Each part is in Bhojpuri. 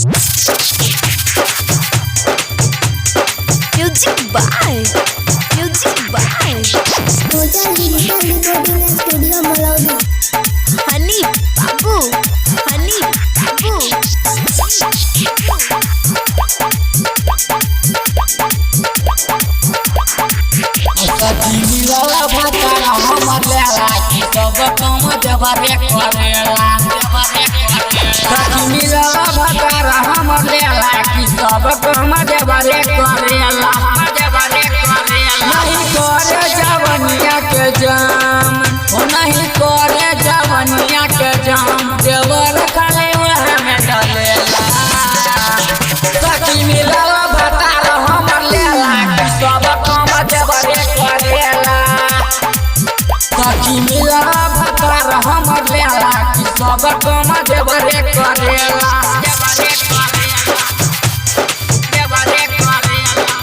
Music by Music by Pooja digital recording studio Malauda. Honey Babu Honey Babu. सखी मिलल भतार हमर लेला की सब काम देवरे करेला। सखी मिलल भतार हमर लेला की सब काम देवरे करेला। नहीं करे जवनिया के जाम, ओ नहीं करे जवनिया के जाम, देवर खाले वह में डलेला। सखी मिलल भतार हमर लेला की सब काम देवरे करेला। सखी मिलल भतार हमर लेला की सब काम देवरे करेला। देवरे करेला, देवरे करेला,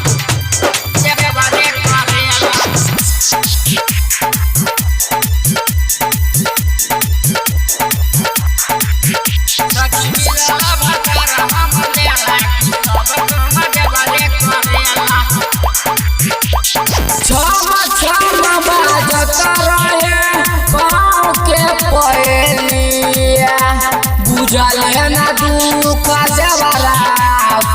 देवरे करेला। सखी मिलल भतार हमर लेला की सब काम देवरे करेला। छम छम बाजत रहे पाँव के पहेलिया, बुझल ना दुख देवरा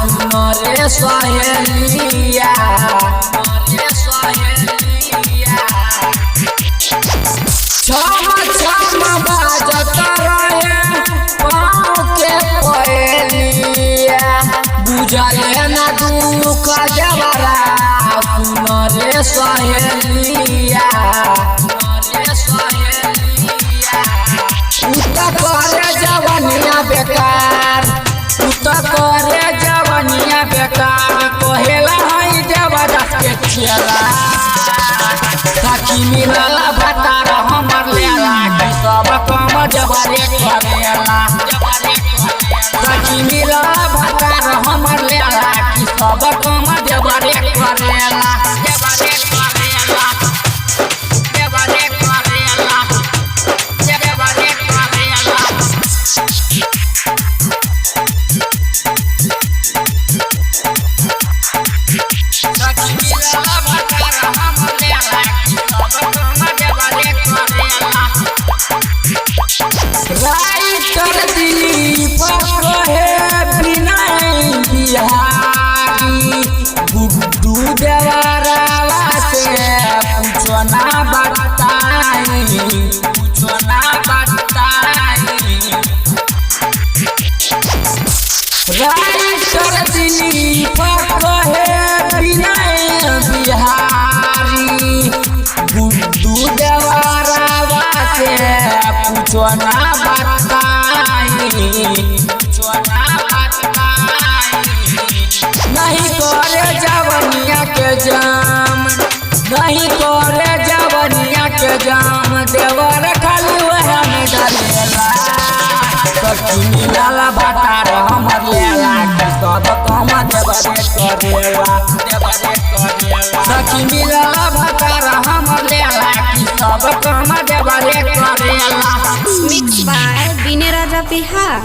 सुन रे सहेलिया, रे सहेलिया। छम छम बाजत रहे पाँव के पहेलिया, बुझल ना दुख देवरा सुन रे सहेलिया, रे सहेलिया। उत करे जवनिया बेकार, उत करे जवनिया बेकार, कहेला हई देवदास के खेला। सखी मिलल भतार हमर लेला की सब काम देवरे करेला। सखी मिलल भतार हमर लेला की सब काम देवरे करेला। देवरे करेला, देवरे करेला, देवरे करेला। सखी मिलल भतार हमर लेला की सब काम देवरे करेला। राइटर दिलीप कहे बिनय बिहारी, गुड्डू देवरवा से पूछो ना बताई, पूछो ना बताई। राइटर दिलीप कहे बिनय बिहारी, गुड्डू देवरवा से पूछो ना बताई, पूछो ना बताई। नहीं करे जवनिया के जाम, नहीं करे जवनिया के जाम, देवर खाली वह में डलेला। सखी मिलल भतार हमर लेला की सब काम देवरे करेला। सखी मिलल भतार हमर लेला की सब काम देवरे करेला। Mix by Vinay Raja Bihar.